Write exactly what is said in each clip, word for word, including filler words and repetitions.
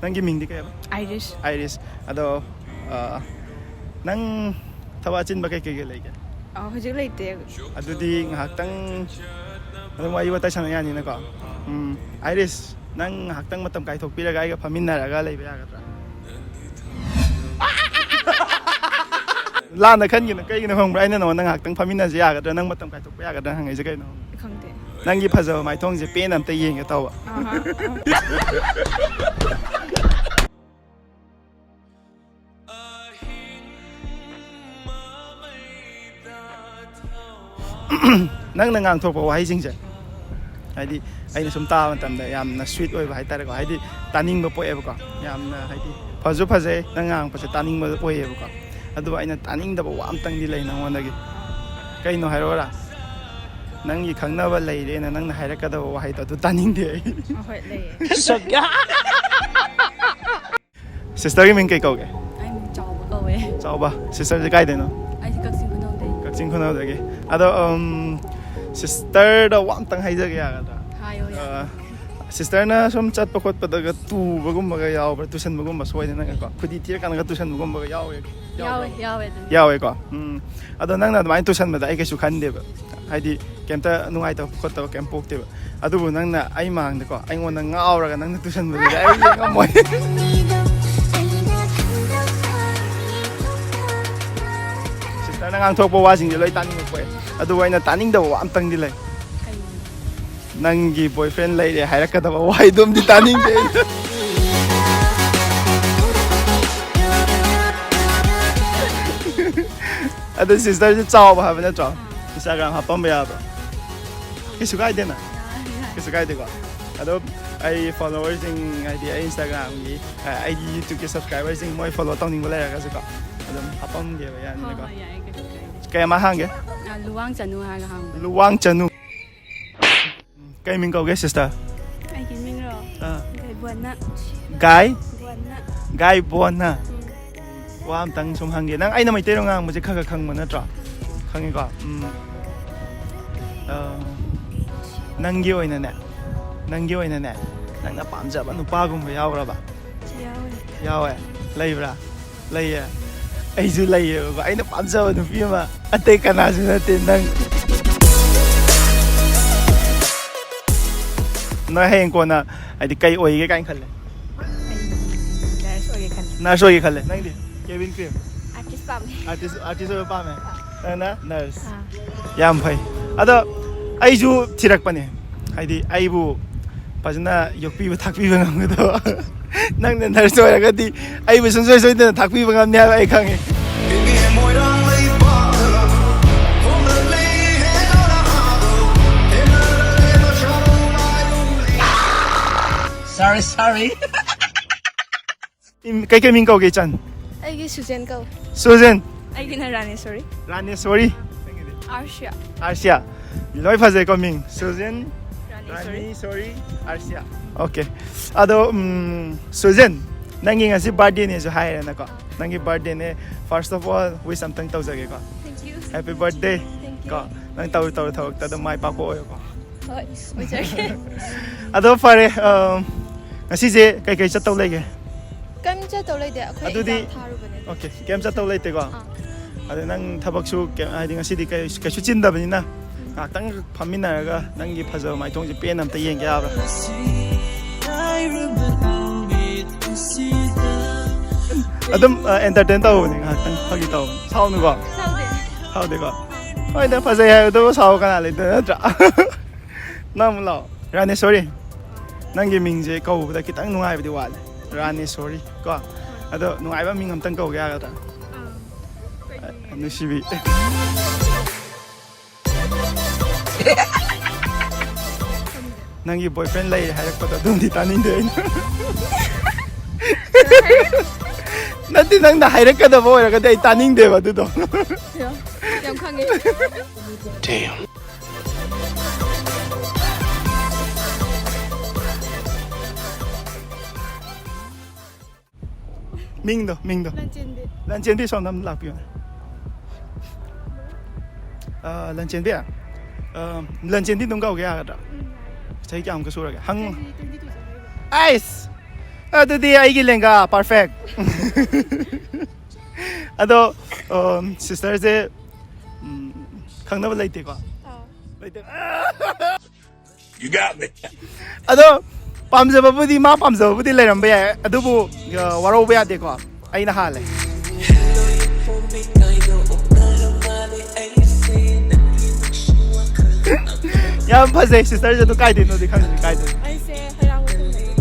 ꯅꯪꯒꯤ ꯃꯤꯡꯗꯤ ꯀꯩ ꯍꯥꯏꯕ? ꯑꯥꯏꯔꯤꯁ꯫ ꯑꯥꯏꯔꯤꯁ꯫ ꯑꯗꯣ, ꯑ, ꯅꯪ ꯊꯕꯛ ꯑꯆꯤꯟꯕ ꯀꯩꯀꯩꯒ ꯂꯩꯒꯦ? ꯑ, ꯍꯧꯖꯤꯛ ꯂꯩꯇꯦ꯫ ꯑꯗꯨꯗꯤ ꯉꯥꯏꯍꯥꯛꯇꯪ ꯑꯗꯨꯝ ꯋꯥꯔꯤ ꯋꯥꯇꯥꯏ ꯁꯥꯟꯅ ꯌꯥꯅꯤꯅꯀꯣ? ꯎꯝ, ꯑꯥꯏꯔꯤꯁ, ꯅꯪ ꯉꯥꯏꯍꯥꯛꯇꯪ ꯃꯇꯝ ꯀꯥꯏꯊꯣꯛꯄꯤꯔꯒ ꯑꯩꯒ ꯐꯝꯃꯤꯟꯅꯔꯒ ꯂꯩꯕ ꯌꯥꯒꯗ꯭ꯔꯥ? ꯂꯥꯟꯅ ꯈꯟꯒꯤꯅꯨ, ꯀꯩꯒꯤꯅꯣ ꯈꯪꯕ꯭ꯔꯥ? ꯑꯩꯅ ꯅꯉꯣꯟꯗ ꯉꯥꯏꯍꯥꯛꯇꯪ ꯐꯝꯃꯤꯟꯅꯁꯦ ꯌꯥꯒꯗ꯭ꯔꯥ? ꯅꯪ ꯃꯇꯝ ꯀꯥꯏꯊꯣꯛꯄ ꯌꯥꯒꯗ꯭ꯔꯥ ꯍꯪꯉꯛꯏꯁꯦ ꯀꯩꯅꯣ? ꯈꯪꯗꯦ꯫ ꯅꯪꯒꯤ ꯐꯖꯕ ꯃꯥꯏꯊꯣꯡꯁꯦ ꯄꯦꯟꯅ ꯑꯝꯇ ꯌꯦꯡꯒꯦ ꯇꯧꯕ꯫ ꯑꯍꯥ꯫ ꯅꯪꯅ ꯉꯥꯡꯊꯣꯛꯄ ꯋꯥꯍꯩꯁꯤꯡꯁꯦ, ꯍꯥꯏꯗꯤ, ꯑꯩꯅ ꯁꯨꯝ ꯇꯥꯕ ꯃꯇꯝꯗ ꯌꯥꯝꯅ ꯁ꯭ꯋꯤꯠ ꯑꯣꯏꯕ ꯍꯥꯏꯇꯥꯔꯦꯀꯣ, ꯍꯥꯏꯗꯤ, ꯇꯥꯅꯤꯡꯕ ꯄꯣꯛꯑꯦꯕꯀꯣ꯫ ꯌꯥꯝꯅ, ꯍꯥꯏꯗꯤ, ꯐꯁꯨ ꯐꯖꯩ, ꯅꯪ ꯉꯥꯡꯉꯛꯄꯁꯦ ꯇꯥꯅꯤꯡꯕ ꯑꯣꯏꯌꯦꯕꯀꯣ꯫ ꯑꯗꯨꯕꯨ ꯑꯩꯅ ꯇꯥꯅꯤꯡꯗꯕ ꯋꯥ ꯑꯝꯇꯪꯗꯤ ꯂꯩ ꯅꯉꯣꯟꯗꯒꯤ꯫ ꯀꯩꯅꯣ ꯍꯥꯏꯔꯛꯑꯣꯔꯥ? ꯅꯪꯒꯤ ꯈꯪꯅꯕ ꯂꯩꯔꯦꯅ ꯅꯪꯅ ꯍꯥꯏꯔꯛꯀꯗꯕ ꯋꯥꯍꯩꯗꯣ ꯑꯗꯨ ꯇꯥꯅꯤꯡꯗꯦ ꯑꯩ꯫ ꯑꯍꯣꯏ, ꯂꯩꯌꯦ꯫ ꯁꯤꯁꯇꯔꯒꯤ ꯃꯤꯡ ꯀꯩ ꯀꯧꯒꯦ? ꯑꯩ ꯃꯤꯡ ꯆꯥꯎꯕ ꯀꯧꯋꯦ꯫ ꯆꯥꯎꯕ꯫ ꯁꯤꯁꯇꯔꯁꯦ ꯀꯥꯏꯗꯩꯅꯣ? ꯑꯩꯁꯦ ꯀꯛꯆꯤꯡ ꯈꯨꯅꯧꯗꯩ꯫ ꯀꯛꯆꯤꯡ ꯈꯨꯅꯧꯗꯒꯤ꯫ ꯑꯗꯣ, ꯎꯝ, ꯁꯤꯁꯇꯔꯗ ꯋꯥ ꯑꯝꯇꯪ ꯍꯥꯏꯖꯒꯦ ꯌꯥꯒꯗ꯭ꯔꯥ? ꯍꯥꯏꯌꯣ, ꯌꯥꯅꯤ꯫ ꯑ, ꯁꯤꯁꯇꯔꯅ ꯁꯨꯝ ꯆꯠꯄ ꯈꯣꯠꯄꯗꯒ ꯇꯨꯕꯒꯨꯝꯕꯒ ꯌꯥꯎꯕ꯭ꯔꯥ? ꯇꯨꯁꯟꯕꯒꯨꯝꯕ ꯁꯣꯏꯗꯅꯒꯀꯣ? ꯈꯨꯗꯤ ꯊꯤꯔꯀꯥꯟꯗꯒ ꯇꯨꯁꯟꯕꯒꯨꯝꯕꯒ ꯌꯥꯎꯋꯦ? ꯌꯥꯎꯋꯦ, ꯌꯥꯎꯋꯦ ꯑꯗꯨꯝ꯫ ꯌꯥꯎꯋꯦꯀꯣ? ꯎꯝ꯫ ꯑꯗꯣ ꯅꯪꯅ ꯑꯗꯨꯃꯥꯏꯅ ꯇꯨꯁꯟꯕꯗ ꯑꯩ ꯀꯩꯁꯨ ꯈꯟꯗꯦꯕ꯫ ꯍꯥꯏꯗꯤ, ꯀꯩꯝꯇ ꯅꯨꯡꯉꯥꯏꯇꯕ ꯈꯣꯠꯇꯕ ꯀꯩꯝ ꯄꯣꯛꯇꯦꯕ꯫ ꯑꯗꯨꯕꯨ ꯅꯪꯅ ꯑꯩ ꯃꯥꯡꯗꯀꯣ, ꯑꯩꯉꯣꯟꯗ ꯉꯥꯎꯔꯒ ꯅꯪꯅ ꯇꯨꯁꯟꯕꯗꯨꯗꯤ ꯑꯩ ꯌꯦꯡꯉꯝꯃꯣꯏ꯫ ꯁꯤꯁꯇꯔꯅ ꯉꯥꯡꯊꯣꯛꯄ ꯋꯥꯁꯤꯡꯁꯦ ꯂꯣꯏ ꯇꯥꯅꯤꯡꯕ ꯄꯣꯛꯑꯦ꯫ ꯑꯗꯨꯕꯨ ꯑꯩꯅ ꯇꯥꯅꯤꯡꯗꯕ ꯋꯥ ꯑꯝꯇꯪꯗꯤ ꯂꯩ꯫ ꯀꯩꯅꯣ? ꯅꯪꯒꯤ boyfriend ꯂꯩꯔꯦ ꯍꯥꯏꯔꯛꯀꯗꯕ ꯋꯥꯍꯩꯗꯣꯝꯗꯤ ꯇꯥꯅꯤꯡꯗꯦ꯫ ꯑꯗꯣ ꯁꯤꯁꯇꯔꯁꯦ ꯆꯥꯎꯕ ꯍꯥꯏꯕ ꯅꯠꯇ꯭ꯔꯣ? Instagram ꯍꯥꯞꯄꯝꯕ ꯌꯥꯕ꯭ꯔꯣ? ꯀꯩꯁꯨ ꯀꯥꯏꯗꯦꯅ? ꯀꯩꯁꯨ ꯀꯥꯏꯗꯦꯀꯣ? ꯑꯗꯣ ꯑꯩ followerꯁꯤꯡ, ꯍꯥꯏꯗꯤ ꯑꯩ Instagramꯒꯤ, ꯑꯩꯒꯤ YouTubeꯀꯤ subscriberꯁꯤꯡ ꯃꯣꯏ follow ꯇꯧꯅꯤꯡꯕ ꯂꯩꯔꯒꯁꯨꯀꯣ, ꯑꯗꯨꯝ ꯍꯥꯞꯄꯝꯒꯦꯕ, ꯍꯣꯏ, ꯌꯥꯅꯤꯅꯀꯣ? ꯍꯣꯏ, ꯌꯥꯏ, ꯀꯩꯁꯨ ꯀꯥꯏꯗꯦ꯫ ꯀꯩ ꯑꯃ ꯍꯥꯡꯒꯦ? ꯑ, ꯂꯨꯋꯥꯡ ꯆꯅꯨ ꯍꯥꯏꯔꯒ ꯍꯥꯡꯕꯅꯦ꯫ ꯂꯨꯋꯥꯡ ꯆꯅꯨ꯫ ꯀꯩ ꯃꯤꯡ ꯀꯧꯒꯦ, sister? ꯑꯩꯒꯤ ꯃꯤꯡꯔꯣ? ꯑꯥ꯫ ꯒꯥꯏꯕꯣꯟꯅ꯫ ꯒꯥꯏ? ꯕꯣꯟꯅ꯫ ꯒꯥꯏꯕꯣꯟꯅ꯫ ꯎꯝ꯫ ꯋꯥ ꯑꯝꯇꯪ ꯁꯨꯝ ꯍꯪꯒꯦ꯫ ꯅꯪ ꯑꯩꯅ ꯃꯩꯇꯩꯂꯣꯟ ꯉꯥꯡꯕꯁꯦ ꯈꯔ ꯈꯔ ꯈꯪꯕ ꯅꯠꯇ꯭ꯔꯣ? ꯈꯪꯉꯤꯀꯣ? ꯎꯝ꯫ ꯑ, ꯅꯪꯒꯤ ꯑꯣꯏꯅꯅꯦ, ꯅꯪꯒꯤ ꯑꯣꯏꯅꯅꯦ, ꯅꯪꯅ ꯄꯥꯝꯖꯕ ꯅꯨꯄꯥꯒꯨꯝꯕ ꯌꯥꯎꯈ꯭ꯔꯕ? ꯌꯥꯎꯋꯦ꯫ ꯂꯩꯕ꯭ꯔꯥ? ꯂꯩꯌꯦ꯫ ꯑꯩꯁꯨ ꯂꯩꯌꯦꯕꯀꯣ, ꯑꯩꯅ ꯄꯥꯝꯖꯕ ꯅꯨꯄꯤ ꯑꯃ, ꯑꯇꯩ ꯀꯅꯥꯁꯨ ꯅꯠꯇꯦ, ꯅꯪ꯫ ꯅꯣꯏ ꯍꯌꯦꯡ ꯀꯣꯟꯅ ꯍꯥꯏꯗꯤ ꯀꯩ ꯑꯣꯏꯒꯦ ꯀꯥꯏꯅ ꯈꯜꯂꯦ? ꯅꯔꯁ ꯑꯣꯏꯒꯦ ꯈꯜꯂꯦ꯫ ꯅꯔꯁ ꯑꯣꯏꯒꯦ ꯈꯜꯂꯦ꯫ ꯅꯪꯗꯤ? Cabin crew? ꯑꯥꯔꯇꯤꯁ ꯄꯥꯝꯃꯦ꯫ ꯑꯥꯔꯇꯤꯁ, ꯑꯥꯔꯇꯤꯁ ꯑꯣꯏꯕ ꯄꯥꯝꯃꯦ꯫ ꯅꯪꯅ ꯅꯔꯁ꯫ ꯑꯥ꯫ ꯌꯥꯝ ꯐꯩ꯫ ꯑꯗꯣ ꯑꯩꯁꯨ ꯊꯤꯔꯛꯄꯅꯦ, ꯍꯥꯏꯗꯤ ꯑꯩꯕꯨ ꯐꯖꯅ ꯌꯣꯛꯄꯤꯕ ꯊꯥꯛꯄꯤꯕ ꯉꯝꯒꯗꯕ꯫ ꯅꯪꯅ ꯅꯔꯁ ꯑꯣꯏꯔꯒꯗꯤ ꯑꯩꯕꯨ ꯁꯨꯡꯁꯣꯏ ꯁꯣꯏꯗꯅ ꯊꯥꯛꯄꯤꯕ ꯉꯝꯅꯤ ꯍꯥꯏꯕ ꯑꯩ ꯈꯪꯉꯤ꯫ Sorry, sorry. ꯏꯝ, ꯀꯩꯀꯩ ꯃꯤꯡ ꯀꯧꯒꯦ, ꯏꯆꯟ? ꯑꯩꯒꯤ ꯁꯨꯖꯦꯟ ꯀꯧ꯫ ꯁꯨꯖꯦꯟ꯫ ꯑꯩꯒꯤꯅ ꯔꯥꯅꯦꯁꯣꯔꯤ꯫ ꯔꯥꯅꯦꯁꯣꯔꯤ꯫ ꯑꯥꯔꯁꯤꯌꯥ꯫ ꯑꯥꯔꯁꯤꯌꯥ꯫ ꯂꯣꯏ ꯐꯖꯩꯀꯣ ꯃꯤꯡ꯫ ꯁꯨꯖꯦꯟ, ꯔꯥꯅꯦꯁꯣꯔꯤ꯫ ꯔꯥꯅꯦꯁꯣꯔꯤ, ꯑꯥꯔꯁꯤꯌꯥ꯫ ꯑꯣꯀꯦ꯫ ꯑꯗꯣ, ꯎꯝ, ꯁꯨꯖꯦꯟ, ꯅꯪꯒꯤ ꯉꯁꯤ ꯕꯥꯔꯗꯦꯅꯦꯁꯨ ꯍꯥꯏꯔꯦꯅꯀꯣ꯫ ꯅꯪꯒꯤ ꯕꯥꯔꯗꯦꯅꯦ꯫ First of all, wish ꯑꯝꯇꯪ ꯇꯧꯖꯒꯦꯀꯣ꯫ Thank you. Happy birthday. Thank you. ꯀꯣ, ꯅꯪ ꯇꯧꯔꯨ ꯇꯧꯔꯨ ꯊꯕꯛꯇ ꯑꯗꯨꯝ ꯃꯥꯏ ꯄꯥꯛꯄ ꯑꯣꯏꯌꯨꯀꯣ꯫ ꯍꯣꯏ, ꯑꯣꯏꯖꯔꯒꯦ꯫ ꯑꯗꯣ ꯐꯔꯦ, ꯑꯝ, ꯉꯁꯤꯁꯦ ꯀꯩꯀꯩ ꯆꯠꯇꯧ ꯂꯩꯒꯦ? ꯀꯩꯝ ꯆꯠꯇꯧ ꯂꯩꯇꯦ, ꯑꯩꯈꯣꯏ ꯑꯗꯨꯗꯤ, exam ꯊꯥꯔꯨꯕꯅꯦ꯫ ꯑꯣꯀꯦ, ꯀꯩꯝ ꯆꯠꯇꯧ ꯂꯩꯇꯦꯀꯣ? ꯑꯥ꯫ ꯑꯗꯨ ꯅꯪ ꯊꯕꯛꯁꯨ ꯀꯩ-, ꯍꯥꯏꯗꯤ ꯉꯁꯤꯗꯤ ꯀꯩ-, ꯀꯩꯁꯨ ꯆꯤꯟꯗꯕꯅꯤꯅ, ꯎꯝ꯫ ꯉꯥꯏꯍꯥꯛꯇꯪ ꯐꯝꯃꯤꯟꯅꯔꯒ ꯅꯪꯒꯤ ꯐꯖꯕ ꯃꯥꯏꯊꯣꯡꯁꯦ ꯄꯦꯟꯅ ꯑꯝꯇ ꯌꯦꯡꯒꯦ ꯌꯥꯕ꯭ꯔꯥ? ꯑꯗꯨꯝ, ꯑ, entertain ꯇꯧꯕꯅꯦ ꯉꯥꯏꯍꯥꯛꯇꯪ, ꯐꯥꯒꯤ ꯇꯧꯕꯅꯦ꯫ ꯁꯥꯎꯅꯨꯀꯣ? ꯁꯥꯎꯗꯦ꯫ ꯁꯥꯎꯗꯦꯀꯣ? ꯍꯣꯏꯗ, ꯐꯖꯩ ꯍꯥꯏꯕꯗꯕꯨ ꯁꯥꯎꯕ ꯀꯅꯥ ꯂꯩꯇꯣꯏ ꯅꯠꯇ꯭ꯔꯥ? ꯅꯪ ꯑꯃꯨꯛ ꯂꯥꯛꯑꯣ꯫ ꯔꯥꯅꯦꯁꯣꯔꯤ, ꯅꯪꯒꯤ ꯃꯤꯡꯁꯦ ꯀꯧꯕꯗ ꯈꯤꯇꯪ ꯅꯨꯡꯉꯥꯏꯕꯗꯤ ꯋꯥꯠꯂꯦ꯫ ꯔꯥꯅꯦꯁꯣꯔꯤ ꯀꯣ? ꯑꯗꯣ ꯅꯨꯡꯉꯥꯏꯕ ꯃꯤꯡ ꯑꯝꯇꯪ ꯀꯧꯒꯦ ꯌꯥꯒꯗ꯭ꯔꯥ? ꯑꯥ, ꯀꯩ ꯃꯤꯡ? ꯅꯨꯡꯁꯤꯕꯤ꯫ ꯅꯪꯒꯤ boyfriend ꯂꯩ ꯍꯥꯏꯔꯛꯄꯗꯣ ꯑꯗꯨꯝꯗꯤ ꯇꯥꯅꯤꯡꯗꯦ ꯑꯩꯅ꯫ ꯅꯠꯇꯦ, ꯅꯪꯅ ꯍꯥꯏꯔꯛꯀꯗꯕ ꯑꯣꯏꯔꯒꯗꯤ ꯑꯩ ꯇꯥꯅꯤꯡꯗꯦꯕ ꯑꯗꯨꯗꯣ꯫ ꯌꯥꯝ ꯈꯪꯉꯦ꯫ Damn. ꯃꯤꯡꯗꯣ, ꯃꯤꯡꯗꯣ꯫ ꯂꯟꯆꯦꯟꯕꯤ꯫ ꯂꯟꯆꯦꯟꯕꯤ, ꯁꯣꯝꯗ ꯑꯝ ꯂꯥꯛꯄꯤꯌꯨꯅꯦ꯫ ꯑ, ꯂꯟꯆꯦꯟꯕꯤ? ꯑ, ꯂꯟꯆꯦꯟꯕꯤ ꯑꯗꯨꯝ ꯀꯧꯒꯦ ꯌꯥꯒꯗ꯭ꯔꯥ? ꯎꯝ, ꯌꯥꯏ꯫ ꯆꯍꯤ ꯀꯌꯥꯃꯨꯛꯀ ꯁꯨꯔꯒꯦ? ꯍꯪ-, ꯆꯍꯤ twenty two ꯆꯪꯉꯛꯏꯕ꯫ ꯑꯩꯁ! ꯑꯗꯨꯗꯤ ꯑꯩꯒꯤ ꯂꯦꯡꯒꯥ, perfect. ꯑꯗꯣ, ꯁꯤꯁꯇꯔꯁꯦ ꯈꯪꯅꯕ ꯂꯩꯇꯦꯀꯣ? ꯂꯩꯇꯦ. You got me. ꯑꯗꯣ, ꯄꯥꯝꯖꯕꯕꯨꯗꯤ, ꯃꯥ ꯄꯥꯝꯖꯕꯕꯨꯗꯤ ꯂꯩꯔꯝꯕ ꯌꯥꯏ, ꯑꯗꯨꯕꯨ ꯋꯥꯔꯧꯕ ꯌꯥꯗꯦꯀꯣ. ꯑꯩꯅ ꯍꯥꯜꯂꯦ. ꯌꯥꯝ ꯐꯖꯩ, ꯁꯤꯁꯇꯔꯁꯦ. ꯑꯗꯨ ꯀꯥꯏꯗꯩꯅꯣꯗꯤ ꯈꯪꯗꯦ, ꯀꯥꯏꯗꯩꯅꯣ? ꯑꯩꯁꯦ ꯍꯩꯔꯥꯡꯒꯣꯏ ꯊꯣꯡꯗꯒꯤ.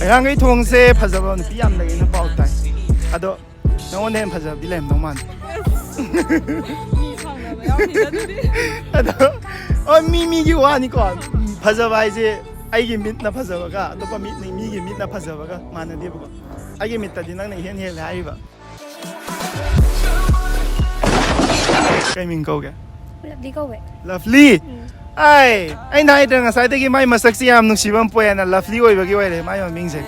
ꯍꯩꯔꯥꯡꯒꯣꯏ ꯊꯣꯡꯁꯦ ꯐꯖꯕ ꯅꯨꯄꯤ ꯌꯥꯝ ꯂꯩꯌꯦꯅ ꯄꯥꯎ ꯇꯥꯏ. ꯑꯗꯣ, ꯅꯉꯣꯟꯗ ꯍꯦꯟꯅ ꯐꯖꯕꯗꯤ ꯂꯩꯔꯝꯗꯧ ꯃꯥꯟꯗꯦ. ꯃꯤ ꯁꯥꯎꯅꯕ ꯌꯥꯎꯅꯤꯗ ꯑꯗꯨꯗꯤ. ꯑꯗꯣ, ꯍꯣꯏ, ꯃꯤ ꯃꯤꯒꯤ ꯋꯥꯅꯤꯀꯣ. ꯐꯖꯕ ꯍꯥꯏꯁꯦ ꯑꯩꯒꯤ ꯃꯤꯠꯅ ꯐꯖꯕꯒ ꯑꯇꯣꯞꯄ ꯃꯤꯠꯅ, ꯃꯤꯒꯤ ꯃꯤꯠꯅ ꯐꯖꯕꯒ ꯃꯥꯟꯅꯗꯦꯕꯀꯣ. ꯑꯩꯒꯤ ꯃꯤꯠꯇꯗꯤ ꯅꯪꯅ ꯏꯍꯦꯟ ꯍꯦꯜꯂꯦ ꯍꯥꯏꯔꯤꯕ. ꯀꯩ ꯃꯤꯡ ꯀꯧꯒꯦ? ꯂꯚꯂꯤ ꯀꯧꯋꯦ. ꯂꯚꯂꯤ? ꯎꯝ. ꯑꯩ, ꯑꯩꯅ ꯍꯥꯏꯗ꯭ꯔꯥ ꯉꯁꯥꯏꯗꯒꯤ ꯃꯥꯏ ꯃꯁꯛꯁꯤ ꯌꯥꯝ ꯅꯨꯡꯁꯤꯕ ꯑꯃ ꯄꯣꯛꯑꯦꯅ. ꯂꯚꯂꯤ ꯑꯣꯏꯕꯒꯤ ꯑꯣꯏꯔꯦ ꯃꯥꯏ ꯃꯃꯤꯡꯁꯦ.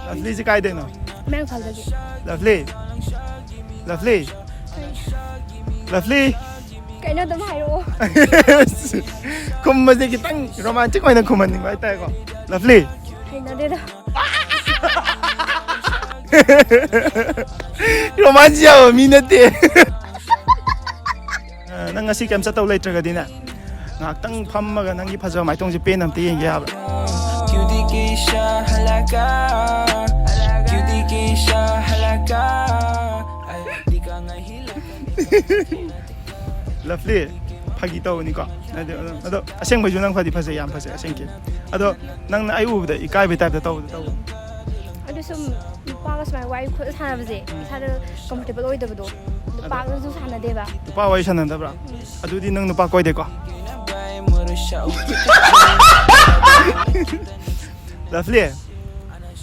ꯂꯚꯂꯤꯁꯤ ꯀꯥꯏꯗꯩꯅꯣ? ꯃꯌꯥꯡ ꯏꯝꯐꯥꯜꯗꯒꯤ. ꯂꯚꯂꯤ? ꯂꯚꯂꯤ? ꯂꯚꯂꯤ? ꯀꯩꯅꯣ, ꯑꯗꯨꯝ ꯍꯥꯏꯔꯛꯑꯣ. ꯈꯨꯝꯕꯁꯦ ꯈꯤꯇꯪ ꯔꯣꯃꯥꯟꯇꯤꯛ ꯑꯣꯏꯅ ꯈꯨꯝꯍꯟꯅꯤꯡꯕ ꯍꯥꯏꯇꯥꯔꯦꯀꯣ. ꯂꯚꯂꯤ? ꯍꯩꯅꯗꯦꯗ. ꯔꯣꯃꯥꯟꯁ ꯌꯥꯕ ꯃꯤ ꯅꯠꯇꯦ. ꯑ, ꯅꯪ ꯉꯁꯤ ꯀꯩꯝ ꯆꯠꯇꯧ ꯂꯩꯇ꯭ꯔꯒꯗꯤꯅꯦ, ꯉꯥꯏꯍꯥꯛꯇꯪ ꯐꯝꯃꯒ ꯅꯪꯒꯤ ꯐꯖꯕ ꯃꯥꯏꯊꯣꯡꯁꯦ ꯄꯦꯟꯅ ꯑꯝꯇ ꯌꯦꯡꯒꯦ ꯌꯥꯕ꯭ꯔꯥ? ꯂꯚꯂꯤ, ꯐꯥꯒꯤ ꯇꯧꯕꯅꯤꯀꯣ. ꯑꯗꯣ, ꯑꯗꯣ ꯑꯁꯦꯡꯕꯩꯁꯨ ꯅꯪ ꯐꯗꯤ ꯐꯖꯩ, ꯌꯥꯝ ꯐꯖꯩ ꯑꯁꯦꯡꯀꯤ. ꯑꯗꯣ ꯅꯪꯅ ꯑꯩ ꯎꯕꯗ ꯏꯀꯥꯏꯕꯩ ꯇꯥꯏꯞꯇ ꯇꯧꯕꯗ ꯇꯧꯕ. ꯑꯗꯨ ꯁꯨꯝ ꯅꯨꯄꯥꯒ ꯁꯨꯃꯥꯏꯅ ꯋꯥꯔꯤ ꯈꯣꯠꯂ ꯁꯥꯟꯅꯕꯁꯦ ꯏꯁꯥꯗ comfortable ꯑꯣꯏꯗꯕꯗꯣ. ꯑꯗꯣ ꯄꯥꯛꯅꯁꯨ ꯁꯥꯟꯅꯗꯦꯕ. ꯅꯨꯄꯥ ꯋꯥꯔꯤ ꯁꯥꯟꯅꯗꯕ꯭ꯔꯥ? ꯎꯝ. ꯑꯗꯨꯗꯤ ꯅꯪ ꯅꯨꯄꯥ ꯀꯣꯏꯗꯦꯀꯣ? ꯂꯚꯂꯤ,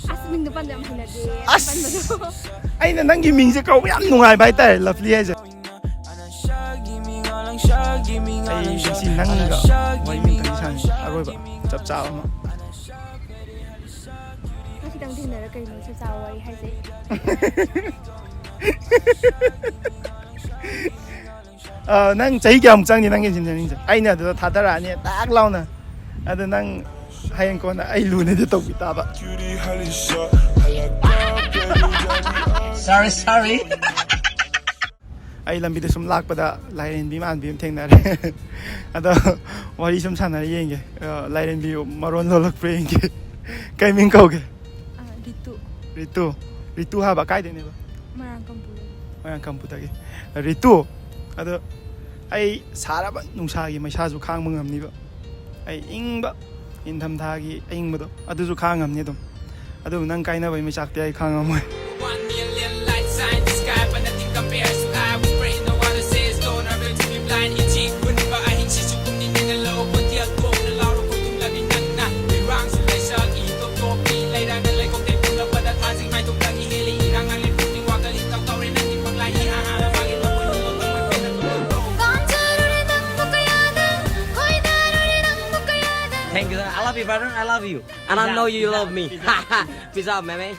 ꯑꯁ, ꯃꯤꯡꯗꯣ ꯄꯟꯕ ꯌꯥꯝ ꯍꯩꯅꯗꯦ. ꯑꯁ! ꯄꯟꯕꯗꯣ. ꯑꯩꯅ ꯅꯪꯒꯤ ꯃꯤꯡꯁꯦ ꯀꯧꯕ ꯌꯥꯝ ꯅꯨꯡꯉꯥꯏꯕ ꯍꯥꯏꯇꯥꯔꯦ, ꯂꯚꯂꯤ ꯍꯥꯏꯁꯦ. ꯑꯩ ꯉꯁꯤ ꯅꯪꯒ ꯋꯥꯔꯤ ꯑꯃꯇꯪ ꯁꯥꯟꯅꯁꯤ, ꯑꯔꯣꯏꯕ, ꯆꯞ ꯆꯥꯕ ꯑꯃ. ꯉꯁꯤꯇꯪ ꯊꯦꯡꯅꯔ ꯀꯩꯅꯣ ꯆꯞ ꯆꯥꯕ ꯋꯥꯔꯤ ꯍꯥꯏꯁꯦ? ꯑ, ꯅꯪ ꯆꯍꯤ ꯀꯌꯥꯃꯨꯛ ꯆꯪꯅꯤ ꯅꯪꯒꯤ engineeringꯁꯦ? ꯑꯩꯅ ꯑꯗꯨꯗ ꯊꯥꯗꯔꯛꯑꯅꯤ ꯇꯥꯛ ꯂꯥꯎꯅ, ꯑꯗꯨ ꯅꯪ ꯍꯌꯦꯡ ꯀꯣꯟꯅ ꯑꯩ ꯂꯨꯅꯗꯤ ꯇꯧꯕꯤ ꯇꯥꯕ꯫ Sorry, sorry. ꯑꯩ ꯂꯝꯕꯤꯗ ꯁꯨꯝ ꯂꯥꯛꯄꯗ ꯂꯥꯏꯔꯦꯟꯕꯤ ꯃꯥꯟꯕꯤ ꯑꯃ ꯊꯦꯡꯅꯔꯦ꯫ ꯑꯗꯣ ꯋꯥꯔꯤ ꯁꯨꯝ ꯁꯥꯟꯅꯔ ꯌꯦꯡꯒꯦ꯫ ꯑ, ꯂꯥꯏꯔꯦꯟꯕꯤ ꯃꯔꯣꯟ ꯂꯣꯜꯂꯛꯄ꯭ꯔꯥ ꯌꯦꯡꯒꯦ꯫ ꯀꯩ ꯃꯤꯡ ꯀꯧꯒꯦ? ꯑ, ꯔꯤꯇꯨ꯫ ꯔꯤꯇꯨ꯫ ꯔꯤꯇꯨ ꯍꯥꯏꯕ ꯀꯥꯏꯗꯩꯅꯦꯕ? ꯃꯣꯏꯔꯥꯡ ꯀꯝꯄꯨꯗꯒꯤ꯫ ꯃꯣꯏꯔꯥꯡ ꯀꯝꯄꯨꯗꯒꯤ꯫ ꯔꯤꯇꯨ, ꯑꯗꯣ ꯑꯩ ꯁꯥꯔꯕ ꯅꯨꯡꯁꯥꯒꯤ ꯃꯩꯁꯥꯁꯨ ꯈꯥꯡꯕ ꯉꯝꯅꯤꯕ꯫ ꯑꯩ ꯏꯪꯕ ꯏꯪꯊꯝꯊꯥꯒꯤ ꯑꯏꯪꯕꯗꯣ ꯑꯗꯨꯁꯨ ꯈꯥꯡꯉꯝꯅꯤ ꯑꯗꯨꯝ꯫ ꯑꯗꯨꯕꯨ ꯅꯪ ꯀꯥꯏꯅꯕꯩ ꯃꯩꯆꯥꯛꯇꯤ ꯑꯩ ꯈꯥꯡꯉꯝꯃꯣꯏ꯫ One million light sign the sky, but nothing compares to I. We pray no other says don't ever to be blind. ꯏꯆꯤ ꯈꯨꯟꯕ ꯑꯍꯤꯡꯁꯤꯁꯨ ꯄꯨꯛꯅꯤꯡ ꯅꯦꯅ ꯂꯧ ꯈꯣꯟꯖꯦꯜ ꯊꯣꯛꯅ ꯂꯥꯎꯔꯣ ꯈꯣꯏꯊꯨꯝꯂꯕꯤ ꯅꯪꯅ꯫ ꯏꯔꯥꯡꯁꯨ ꯂꯩꯁꯛ ꯏ ꯇꯣꯞ ꯇꯣꯞꯄꯤ ꯂꯩꯔꯥꯡꯅ ꯂꯩꯈꯣꯛ ꯇꯩ ꯄꯨꯝꯂꯛꯄꯗ ꯊꯥꯖꯤꯡ ꯃꯥꯏꯊꯣꯡꯗꯒꯤ ꯍꯦꯜꯂꯤ ꯏꯔꯥꯡ ꯉꯥꯡꯂꯦ ꯄꯨꯛꯅꯤꯡ ꯋꯥꯈꯜ ꯏꯇꯧ ꯇꯧꯔꯦ ꯅꯪꯒꯤ ꯄꯪꯂꯥꯏꯒꯤ ꯑꯍꯥꯟꯕ ꯃꯥꯒꯤ ꯇꯧꯕ ꯂꯨꯕ ꯇꯧꯕ ꯄꯦꯟꯅ ꯇꯧꯕ ꯄꯥꯝꯖꯔꯨꯔꯦ ꯅꯪꯕꯨ ꯀꯌꯥꯗ, ꯈꯣꯏꯗꯥꯔꯨꯔꯦ ꯅꯪꯕꯨ ꯀꯌꯥꯗ. Thank you. I love you, brother. I love you. And I know you love me. Peace out, man.